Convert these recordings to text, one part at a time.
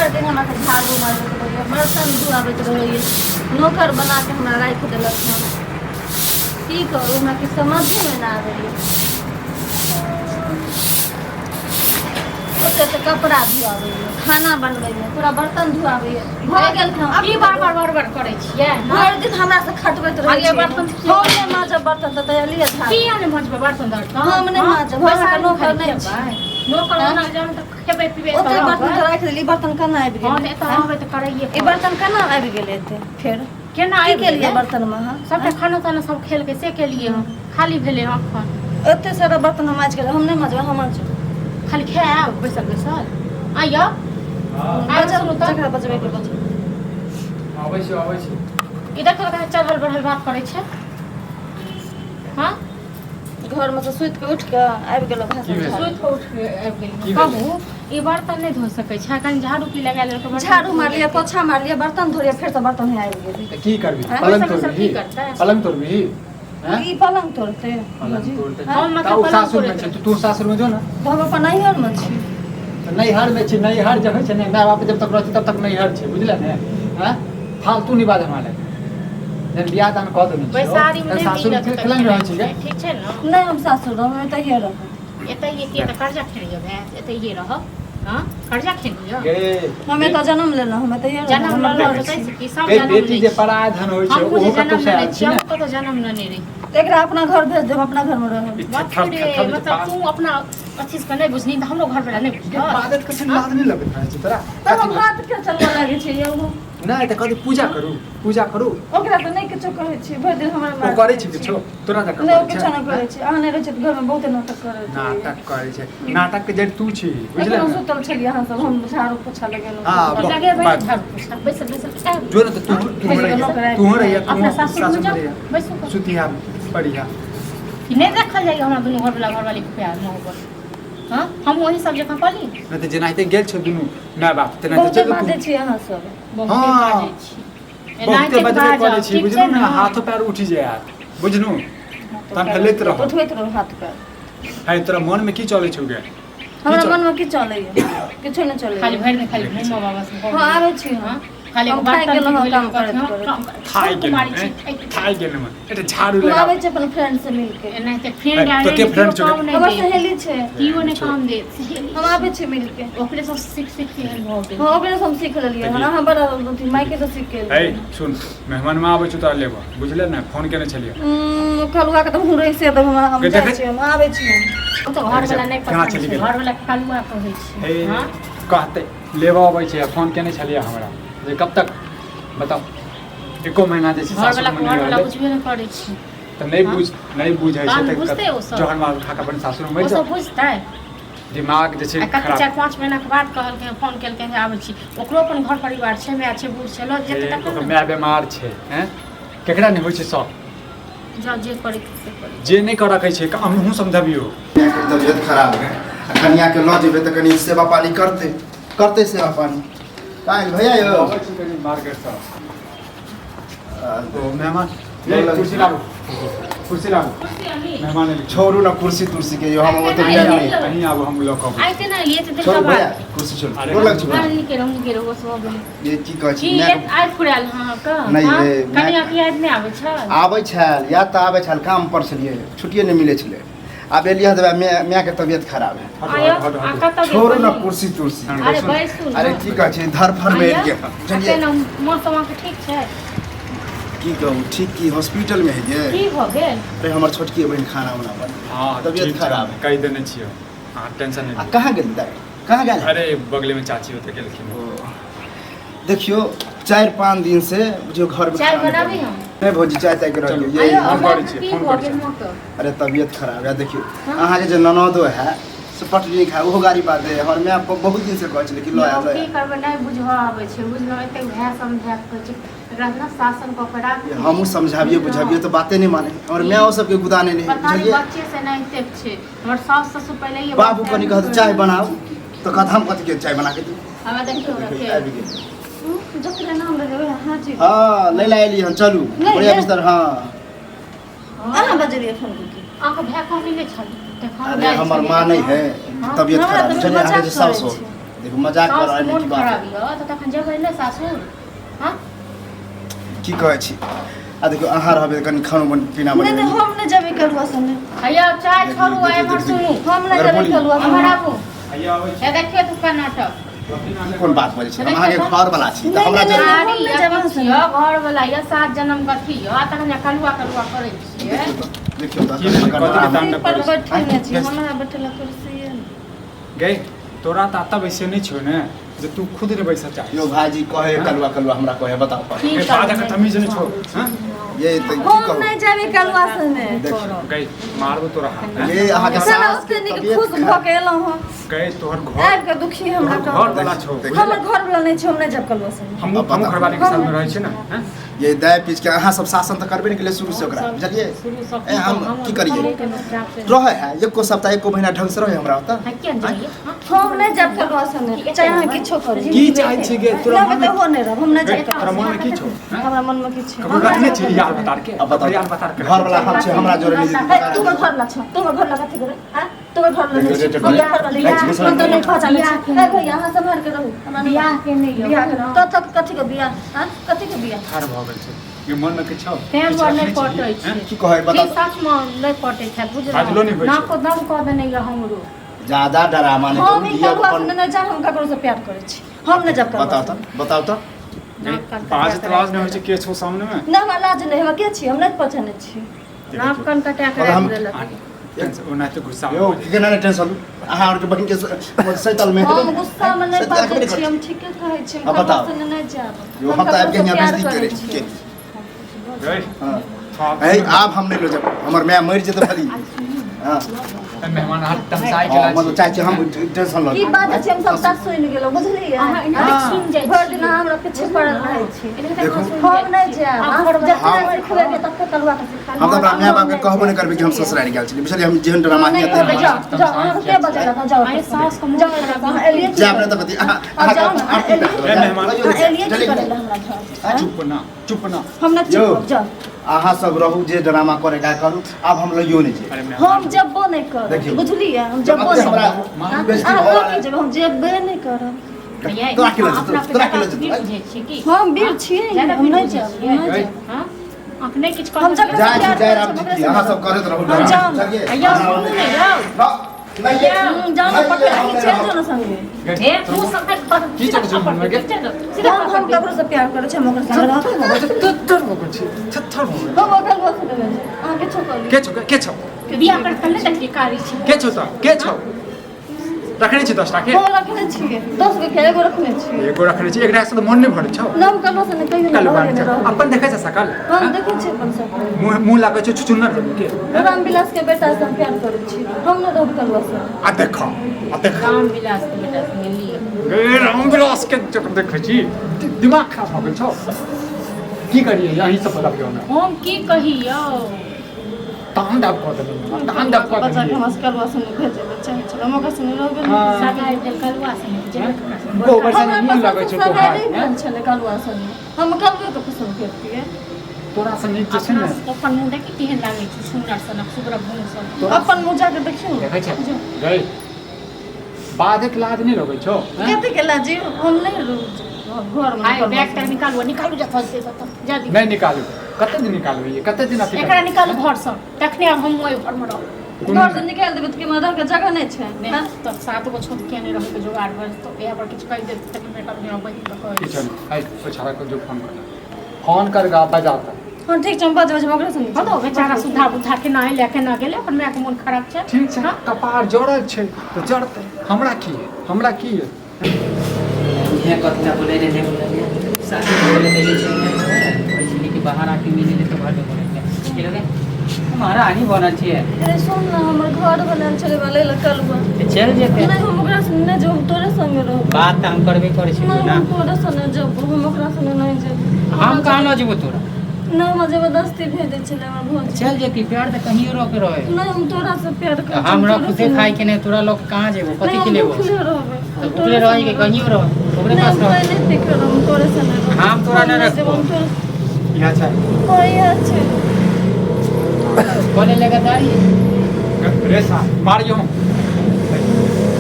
भरि दिन हमरा से झाड़ू मारबैत रहैए, बर्तन धुआबैत रहैए, नौकर बना के हमरा राखि देलक हन। की करू, हमरा किछु समझे मे नहि आबैए। ओते ओते कपड़ा धुआबैए, खाना बनबैए, पूरा बर्तन धुआबैए, भऽ गेल खाना। की बार बार बार बार करै छियै? भरि दिन हमरा से खटबैत रहै आगे छै। बर्तन हम नहि माजब बर्तन तऽ तैयार लिअ झाड़ू। किया नहि मजबै बर्तन धरतन? हम नहि माजब, हम अहाँके नौकर नहि छी। नौकर ओना जान तऽ खेबै पिबै ओते बर्तन तऽ राखि देली, बर्तन केना आबि हँ, गेलै? तऽ एतऽ रहबै तऽ करैए। ई बर्तन केना आबि गेलै एते फेर? केना की आबि केलियै गेलै? बर्तनमे अहाँ? सबटा खाना ताना सब खेलकै से केलियै हम, खाली भेलै हँ अखन। एते सारा बर्तन हम माजि गेलै, हम नहि माजबै, हम माजब। खाली खायब बैसल बैसल। आइयो आइयो। बजब सुनू तऽ। जकरा बजबैके बजब। आबै छी, आबै छी। ई देखो तऽ चढ़ल बढ़ल बात करै छै। हँ। घरमे से सुति कऽ उठि कऽ आबि गेलहुँ की भाषण भेल? झाड़ू। सुति कऽ उठि कऽ आबि की गेलियै। भेलै? कहू, ई बर्तन नहि धो सकै छै? कनि झाड़ू की लगा लेलकै बर्तन? झाड़ू मारलियै, पोछा मारलियै, बर्तन धोलियै, फेरसँ बर्तन हे आबि गेलै। तऽ की करबी? आँय? पलंग बैसल बैसल तोड़बी? की करतै? पलंग तोड़बी? आँय? ई पलंग तोड़तै? पलंग तोड़तै। हम तऽ मतलब ओ पलंग सासुरमे तोड़ैत छै तऽ तू सासुरमे जो ने। तऽ हम अपन नैहरमे छी। तऽ नैहरमे छी। नैहर जे होइ छै ने, माय बाप जब तक रहै छै तब तक नैहर छै, बुझले ने? आँय, फालतू नहि बाज हमरा लग। जहन बियाह दान कऽ देने छियौ बैसारीमे तऽ नहि सासुर मिलत तऽ खेला नहि रहल छी खेनाइ गे। छै, ठीक छै ने? नहि, हम सासुर रहब, हम एतहिए रहब। एतहिए के तऽ कर्जा खेलियै भाय, एतहिए रहब? हँ, कर्जा खेलियै। गे हम एतऽ जन्म लेलहुँ, हम एतहिए रहब। जन्म हमर लेलहुँ घर तऽ छी। ताहिसँ की सब गे जन्म बेटी लै जे छै। पराया धन होइ छै, हमहूँ जे ओहो कतौ जन्म से लेने आयल छियै, छी ने। हम कतौ जन्म लेने रही? तऽ एकरा अपना घर भेज देब, अपना घरमे रहब। ई बाप थेथर रे, थेथर जे मतलब तू अपना अथी से नहि बुझनी तऽ हमरो घर वाला नहि गे बुझतै? बाजत के छै, लाज नहि लगैत रहै छै तोरा? तऽ हम हाथ के चलबऽ लागै छै यौ? नहि तऽ कथी? पूजा करू, पूजा करू। ओकरा तऽ नहि किछो कहै छियै, भरि दिन हमरा ओ मारै करै छै किछो तोरा जकाँ? नहि, ओ करै किछो छै? नहि करै छै। अहाँ नहि रहै छै तऽ घरमे बहुते नाटक करै छै। नाटक करै छै? नाटक के जड़ तू छी, बुझले एखनो ने? सुतल छलियै अहाँ सब, हम झाड़ू पोछा लगेलहुँ। हँ। लगेबै बात- झाड़ू पोछा, बैसल बैसल खायब। जो ने तऽ तू तू रहिया, तू रहिया, तू अपना सासुर मे सासुर जाओ, रहिया। बैसू कऽ। सुतिया पढ़िया। कि नहि देखल जाइए हमरा दुनू घरवला घरवालीके प्यार मोहब्बत? हँ, हम वही सब जकाँ कऽ ली? नहि तऽ जेनाहिते गेल छौ दुनू माय बाप तेनाहिते बहुते चल बाजै तू। छी अहाँ सब। बहुते हँ। बाजै छी। बहुते एनाहिते बजबे करै बाजब छी। ठीक बुझलू छै ने? ने? हाथो पैर उठि जायत, बुझलू? तहन फेर लैत रहब। उठबैत रहू हाथ पैर। है, तोरा मनमे की चलै छौ गे? हमरा चल- मनमे की चलैए? किछो नहि खाली चलैए। भरि दिन खाली घूमऽ बाबा से। हँ, आबै छी हम। हँ, खाली हम एगो थाकि बर्तन गेलहुँ धोइ काम लए करैत कहत, करैत। हँ, थाकि कुमारी गेलहुँ, छी, थाकि। थाकि गेलहुँ, एकटा झाड़ू हम लगा। आबै छी अपन फ्रेंड से मिलके। एनाहिते फ्रेंड तो के friend छौ? काम हमर नहि देत। सहेली छै। केओ नहि काम देत, सहेली। हम आबै छी मिलके। ओकरे सब सीख सीख के एहन भऽ गेल। हँ, ओकरे से हम सीख लेलियै हन। अहाँ बड़ा अथी मायके से सीख के है एलियै। सुन, मेहमानमा आबै छौ तोरा लेबऽ, बुझले ने? फोन केने छलियै। कलुआ के तऽ हम रहिसे देब। हमरा हम गे, जाइ देखै- छी, हम आबै छी हम। ओ तऽ घरवला नहि केना पसन्द चलि छै। गेलै? घरवला के कलुआ कहै छै। हे। हँ। कहतै लेबऽ अबै छै, फोन केने छलियै हमरा जे कब तक बताउ, एको महीना जे छै घरवला सासुरमे नहि घरवला रहलै। बुझबे नहि करै छै। तऽ नहि हँ? बुझ नहि बुझै छै तहन तऽ बुझतै ओ सब? जहन मार खा कऽ अपन सासुरमे ओ मरि सब जाउ। बुझतै? दिमाग जे छै आ कते खराब। 4-5 महीनाके बाद कहलकै, फोन केलकै जे आबै छी। ओकरो अपन घर परिवार छै, माय छै, बूढ़ छै, लऽ जेतै हे, तखन ओकर ने। माय बेमार छै। हैं, केकरा नहि होइ छै शौक? जाउ, जे करै के से करै। जे नहि करऽ कहै छै, हमहूँ समझबियौ। कनियाके तबियत खराब है आ कनियाके लऽ जेबै तऽ कनि सेवा पानी करतै, करतै सेवा पानी। काल्हि भैया यौ। अबै छी कनि मार्केटसँ। आ, ओ मेहमान ए, कुर्सी लाबू, कुर्सी लाबू। कुर्सी आनी। मेहमान एलै। छोड़ू ने कुर्सी तुर्सी के यौ, हम ओते टाइम नहि। अहीं आबू, हम लऽ कऽ अबै छी। आइते ना लिए तऽ छोड़ू देखा भैया बात। कुर्सी छोड़ू। अरे, गोर लग छी। अरे निके रहू, निके रहू, बस भऽ गेलै। ये की कहै छी की मायके- आइ फुरायल अहाँके? नहि, हँ? ए, माय- कनिया के याद नहि आबै छल? आबै छल, याद तऽ आबै छल, काम पर छलियै, छुट्टिए नहि मिलै छलै। आब एलियै हँ तऽ मायके तबियत खराब है। हटू, आयो, हटू, आ हटू। कतऽ गेल छोड़ू ने बहिन? कुर्सी तुर्सी। हँ, अरे बैसू ने। बैसू ने। अरे की कहै छी, धरफड़ मे आयो, एलियै हँ, आ बुझलियै? केना मौसम अहाँके ठीक छै? की कहू, ठीक की, हॉस्पिटल में है ये। की भऽ गेल? अरे हमर छोटकी बहन खाना उना बन हँ, तबियत ठीक छै, खराब है। कहि देने छियै, अहाँ टेंशन नहि आ लिअ। कहाँ गेल दाइ, कहाँ गेल? अरे बगलेमे चाची ओतऽ गेलखिन। ओ, देखियौ 4-5 दिन से बुझियौ घर में चाय खाना बनाबी नहि हम? नहीं भौजी, चाय ताय के रह चलू। ये आयो, फोन माँ करै के छियै, की फोन भऽ करै गेल छियै। माँके? अरे तबियत खराब है। देखियौ हाँ? अहाँके जे ननदो है से पटरी खा, ओहो गाड़ी बात है। हमर माय बाप बहुत दिन से कहै छलै कि लऽ आ यौ, लऽ की आ। करबै, नहि बुझऽ आबै छै, बुझलहुँ? एतेक भाय समझा कऽ कहै छै एकरा ने शासन कऽ के राखू। हमहूँ समझाबियै बुझाबियै तऽ बाते नहि माने। हमर माय सबके गुदाने नहि है, पता नहि बुझलियै? बच्चे से नहि एतेक छै। हमर सास ससुर पहिले ही बाबू कनि कहत चाय बनाउ तऽ कहत हम कथी के चाय बना के दी। हमरा देखियौ देखियौ, रखे। आबि गेल। जकरे नाम रहै ओएह। हाँ जी। हँ, लै लए एली हन, चलू। नहि, बढ़िया नहि। बिस्तर। हँ। अहाँ बजलियै फोन कऽ? अहाँके भाय कहने नहि छल? देखो अरे हमर माँ नहि है, हाँ? तबियत हमरा खराब तऽ बुझलियै? अहाँके जे मजाक साउस करै हो छै। देखो मजाक कर सासुके रहल मोन की बात खराब यऽ तऽ तखन जेबै ने सासुर? हँ? की कहै छी आ देखियौ अहाँ रहबै तऽ कनि खानो बन पीना नहि नहि बनेबै हम नहि जेबै कलुआ संगे। हैया चाय छोड़ू आ एम्हर सुनू। हम नहि अगर जेबै बोली- कलुआ एम्हर संगे। आबू। हैया आबै हे देखियौ तुका नाटक। छी कोन बात बजै छी हम देखियौ अहाँके तऽ। घर वाला छी तऽ नहि, हमरा नहि, जरूर नहि, गाड़ी हम नहि यऽ जेबै किछु यऽ घर वाला यऽ 7 जन्म कथी यऽ आ तखन जे कलुआ कलुआ करै छियै। देखियौ तऽ देखियौ तऽ की भेलै? अगर कथी के हम- तांडव पर करै छी? बैठेने छी आँय, हमरा बैठेला कुर्सी नहि। गई तोरा तऽ एतऽ बैसे नहि छौ ने जे तू खुद नहि बैसऽ चाहै यौ भाईजी कहे कलुआ कलुआ हमरा कहे बताउ की गई बाजऽ के करबै? तमीज नहि छौ हँ? ये तऽ की हम कहू नहि जेबै कलुआ संगे। देखियौ गई मारबो तोरा हाथ ये अहाँके चल सास ओते नीक तबियत खुश भऽ के एलहुँ हँ गई तोहर घर आबि के दुखी हमरा तोहर घर वाला छौ हमर घर वाला नहि छै हम नहि जायब कलुआ संगे। हमहूँ अब हमहूँ बताउ। घरवाली के साथ में रहै छी ने हँ? ये दाय पीच के अहाँ सब शासन तऽ करबे नहि केलियै शुरू से ओकरा बुझलियै शुरू सँ ए हम की करियै की रहै है एको सप्ताह एको महीना ढंग से रहै हमरा ओतऽ हाँ, किया नहि जाइए? हाँ? हम नहि जायब कलुआ संगे चाहे अहाँ किछो करू। की चाहै छी गे तोरा नहि मन में तऽ हो नहि रहब हम नहि जायब तोरा मन में की छौ हँ? हमरा मन में किछु ककरो रखने छी यार बता के अब बताउ यार बता के घर वाला हम छै हमरा जोरे नहीं हे, तू हमर घर ला छौ तू हमर घर ला कथी करे आँ तू हमर घर ला देखियौ, नहि रेट छौ, हम घर वाला करै। नहि छी, हम तऽ नहि पहचानै छी। हे भैया अहाँ सम्हार के रहू हमरा नहि बियाह के नहि यौ। बियाह के तब तक कथी के बियाह आँ कथी के बियाह ठाढ़ भऽ गेल छै ये मन में किछु छौ तें किछु दुआरे रखने नहि छी? पटै हँ? छै। की कहै की बताउ सचमे नहि पटै छै बुझलहुँ? बाजलो नहि होइ छै। नाको दम कऽ देने यऽ हमरो। ज्यादा डरामा नहि हम करू ई दिअ कलुआ अपन संगे नहि जायब हम ककरो से प्यार करै छी हम नहि जायब कलुआ बताउ संगे। तऽ बताउ तऽ गई, नाक कान कटा बाज के तलाज नहि राखि होइ छै के छौ सामने में नहि हमरा लाज नहि हमरा के छी हम नहि पहचानै छी। नाक कान कटा के और हम- राखि देलक। टेंशन ओनाहिते गुस्सा यौ की केना नहि टेंशन लू अहाँ आरके बहिन के सैतल में हम गुस्सा में नहि बाजै छी हम ठीके कहै छी हम अब कलुआ बताउ। संगे नहि जायब यौ हम तऽ आबि के ककरो से यहाँ प्यार बेइज्जती करै करै छी। छी गई हँ थाप ए आब हम नहि लो जाब हमर माय मरि जेतै भली हँ मेहमान हाथ तमसाइ के हँ, मतलब चाहै छी हम टेंशन लऽ की बाजै छी हम सबटा सुनि गेलहुँ बुझलियै? अहाँ एना हाँ। सुनि जाइ भरि छी। दिन अहाँ हमरा पीछे पड़ल रहै छी। एनाहिते देखू। अहाँ सुनि हम जाइ नहि छी। जायब आ अहाँ घरवला जतना सिखबेबै तते कलुआ के सिखा हम तऽ अपना माय बाप के कहबो नहि करबै कि हम ससुरारि गेल छलियै बुझलियै हम जेहन ड्रामा नहि किया कहबै तेहन जाउ जाउ अहाँके के बजेलक हँ, जाउ अहाँ सासके मोन जाउ खराब अहाँ एलियै की जायब नहि करै तऽ कथी अहाँ आब जाउ ने, अहाँ अहाँके एलियै ए, मेहमान। अहाँ एलियै की करै लए हमरा घर? चुप ना चुप ना हम नहि यौ। चुप जाउ अहाँ सब रहू जे ड्रामा करे का करू आब हम लइयो नहि जेब अरे मेहमान हम जेबो नहि करब देखियौ। बुझलियै हम जेबो जब नहि हमरा करब माँ बेइज्जती अहाँ भऽ लऽ रहल के जेबै हम जेबे नहि करब यै, तोरा की अहाँ लऽ जेतौ? अपना तोरा की लऽ के जेतौ? वीर बुझै छियै की? हम वीर छियै ज्यादा हम वीर नहि बुझै जायब छियै? हम नहि जायब हाँ? अपने किछु हम कऽ जकरा जाइ छी प्यार जय करै राम छी, जी की अहाँ सब करैत रहू हम ड्रामा जाउ ने। बुझलियै? यौ, सुनू ने यौ। न, नहि ये, जाउ ने नहि पकड़ ये, हम अहीं नहि चलि रहब। जाउ ने संगे। हे, तू सब की चल छौ मनमे गे? सीधा हम ककरो से प्यार करै छी हम ओकरा संगे रहब थत्थर भऽ गेल छी थत्थर भऽ गेल हम ओकरा संगे नहि छी अहाँ किछो करू के छौ के छौ बियाह कर कल देखली कारी छी के छौ तऽ के छौ रखने छी 10 टा के हम रखने छियै 10 गो के एगो रखने छियै एगो रखने छी एकरा से तऽ मन नहि भरै छौ नाम कलुआ से नहि कहियो नहि कलुआ रहबै नहि रहबै। अपन देखै छै सकल हम देखै छियै अपन सबके मुँह मुँह लागै छै छुछुन्नर बनि के राम विलास के बेटा से हम प्यार करै छी हम नहि रहब कलुआ से आ देख आ देख राम विलास के बेटा से मिलिए गे रामविलास के जब देखै छी दिमाग खराब भऽ गेल छौ की करियै अहीं सब बताबियौ हमरा हम की कहियौ तांडव कऽ देलियै तांडव कऽ बच्चा के देलियै हमरा कलुआ से नहि भेजै लए चाहै छलै हम ओकरा संगे रहबे नहि हाँ। सगाइ भेल कलुआ से जेबै ककरा संगे? गोबर हमरा संगे मुँह लागै पसन्द छौ सगाइ तोहार नहि हैं? भेल छलै कलुआ संगे हम कलुए के पसन्द करतियै तोरा से नीक जे छै अपना ने अपन मुँह देखी केहन लागै छै सुन्दर सनक सुग्र भूम सन तोरा अपन मुँह जाके देखियौ ने देखै छै गई बाधक लाज नहि लगै छौ हैं? कथी के लाजी हम नहि रहब घर में आइ बैग तैग निकालू निकालू जतऽ से ततऽ जल्दी नहि निकालू कते दिन निकालबै ये कते दिन अथी एकरा निकालू घरसँ तखने आब हम ओहि घरमे रहब घर से निकालि देबै तऽ केना रहके जगह नहि छै नहि हँ? तऽ 7 गो छोट किया नहि रहैके जोगाड़ भेल तऽ इएह पर किछु कहि देत तखन बेटा मेरा बहिन के कहै किछु नहि आइ ओ छाड़ा को जो फोन कर फोन कर गा बजाता हँ ठीक छै हम बजबै छी हम ओकरे संगे हँ तऽ बेचारा सुधा बुधा केना एलै केना गेलै अपन मायके मोन खराब छै ठीक छै कपार जड़ल छै तऽ जड़तै हमरा की है हमरा की है इहे कथी बोले रहे बोले शादी बोले रहे छै कि बाहर आके मिले ले तो घर में बोले के लगे महारानी बनल छियै अरे सुन ने हमर घर बनल छलै वाले लए कलुआ तऽ चलि जेतै नहि हम ओकरा संगे नहि जेबै हम तोरे संगे रहब बात तऽ हम करबे करै छियै नहि ना हम तोरे संगे जेबो हम ओकरा संगे नहि जेबै हम कहाँ लऽ जेबो तोरा नहि हमरा जबरदस्ती भेजै छलै हमर भौजी चल जेती प्यार तऽ कहियो रह के रहे नहि हम तोरा से प्यार करै हम रह खुदे खाए के नहि तोरा लऽ के कहाँ जेबो कथी के लेबो भूखले रहबै तऽ भूखले रहे के कहियो रह ओकरे नहि पास हम रह पाइ नहि पी के रहब हम तोरे संगे रहब हम तोरा नहि जेबो, रखबो। हम तोरे इएह छै हँ इएह छै बोले लगातारी रे सा मारियो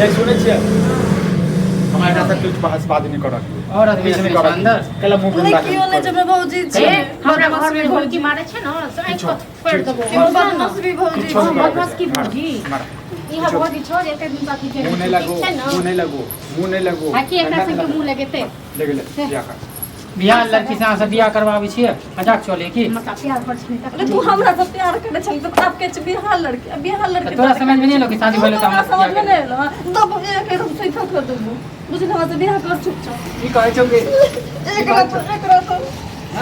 ये सुनै छियै हमरा एकरा से किछु बहसबाजी नहि करऽ के और आदमी किछु नहि छै करऽ अंदर कैला मुँह नहि गंदा केओ नहि छै हमरा भौजी छै ए, हमरा घर में ढोलकी मारे छै ने से आँखि किछो, पर फोड़ि देबो केओ बदमाश भी भौजी किछो छै नहि करऽ के बदमाश की छै। भौजी? मार, इहा भौजी छौ जे एते दिन तक की मुँह नहि लगो ठीक छै ने मुँह नहि लगो मुँह नहि लगो आ की एकरा संगे मुँह लगेतै ले गेलै बियाह कर बियाह लड़की से अहाँ सब बियाह करवाबै छियै मजाक चले की मतलब प्यार कर छै अरे तू हमरा से प्यार करे छल तऽ आब के छै बिहार लड़की अब बिहार लड़की तोरा समझ में नहीं एलो कि शादी भेलै तऽ हमरा हमरा समझ में नहीं एलो हँ। तब एक एकदम सुइथा कर देबो बुझल हमरा से बियाह कर चुपचाप की कहै छौ कि एक रात एक रात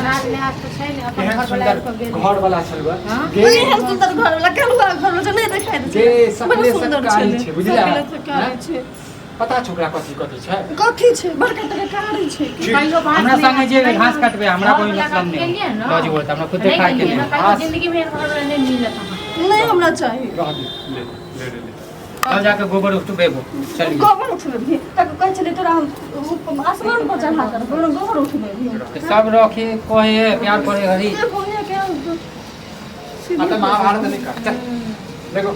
लाज लिहाज तऽ छै ने अपन केहन घर वाला सुन्दर आबि कऽ गेल घर वाला छलबा हाँ? गे एहन सुन्दर घर वाला कलुआ घर वाला नहि देखाइ दै गे छै सकले बड़ सुन्दर सककारी छलै छै बुझलियै सकले सककारी छै पता छौ ओकरा कथी कथी छै कथी छै बड़का तक कारी छै कहियो बात हमरा नहि संगे जे कहियो घास काटबै हमरा कोई घर वाला मतलब नहीं गेलियै ने लऽ जेबो तऽ हमरा खुदे नहि खाय के गेलियै नहीं ने, कहियो घास- जिंदगी में घर वाला नहि मिलत अहाँ नहि हमरा चाही रह दे ले ले ले ले तब जाके गोबर उठबेबो चलिए गोबर उठबे तक कहै छलै तोरा हम आसमान पर चढ़ा कर गोबर उठबे तऽ सब रखे कहे प्यार करे हरी हाँ तऽ महाभारत नहि कर चल देखो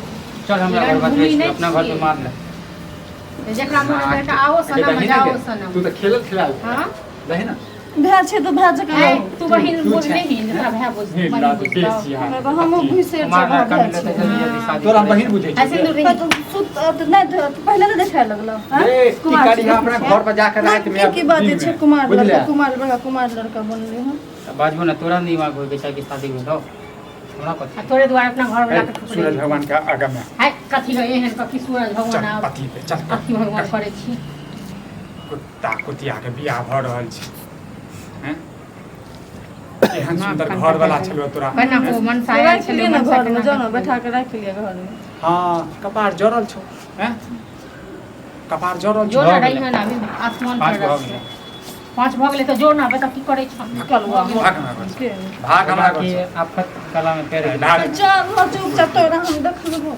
चल हमरा घर बतबै छी अपना घर पे मार ले जेकरा मोन होतै तऽ आओ सनम दही जाओ ने सनम तू तऽ खेलल खिलाल हाँ दही ना भाय छै तऽ भाय जकाँ ए, तू बहिन तू बोझ छै। नहीं तोरा भाय बोझ नहीं बहिन ला तो बुझतौ। बेसी हाँ हमहूँ घुसेर मार छै लड़का भाय मिलत छै तऽ जल्दी जल्दी शादी तोरा हम करै। बहिन बुझै आ छी सिन्दूर तऽ तू सुत तऽ नहि पहिले नहि देखाय लगलौ हँ? ए की कुमार करी अपना घर पर जाकर रात में की की बाजै छै कुमार बुझले लड़का कुमार बड़का कुमार लड़का बनलै हँ तऽ बाजबो ने तोरा दिमाग होइके चाही कि शादी भेलौ हमरा कथी आ तोरे दुआरे अपना घर वाला के सूरज ठुकरेली भगवान के आगा में है कथी रे एहन कथी सूरज भगवान चल आब पति पे चल कथी भगवान करै छी कुत्ता कुतिया के बियाह भऽ रहल छै हैं? एहन सुन्दर घर वाला छलौ तोरा केना को मनसा आयल राखि छलै लिअ ने मनसा घरमे केना जाउ ने बैठा कऽ राखि लिअ घरमे हाँ कपार जड़ल छौ हैं कपार जड़ल जो छौ ना भऽ गेलै। रही हन अभी आसमान पाँच पर भऽ छै गेलै। पाँच भऽ गेलै तऽ जो ना बता की करै छौ कलुआ भाग हमरा घर से के भाग हमरा घर कि से आफत कला में पैर गेलै। भाग चल चुपचाप तोरा हम देख लेबो।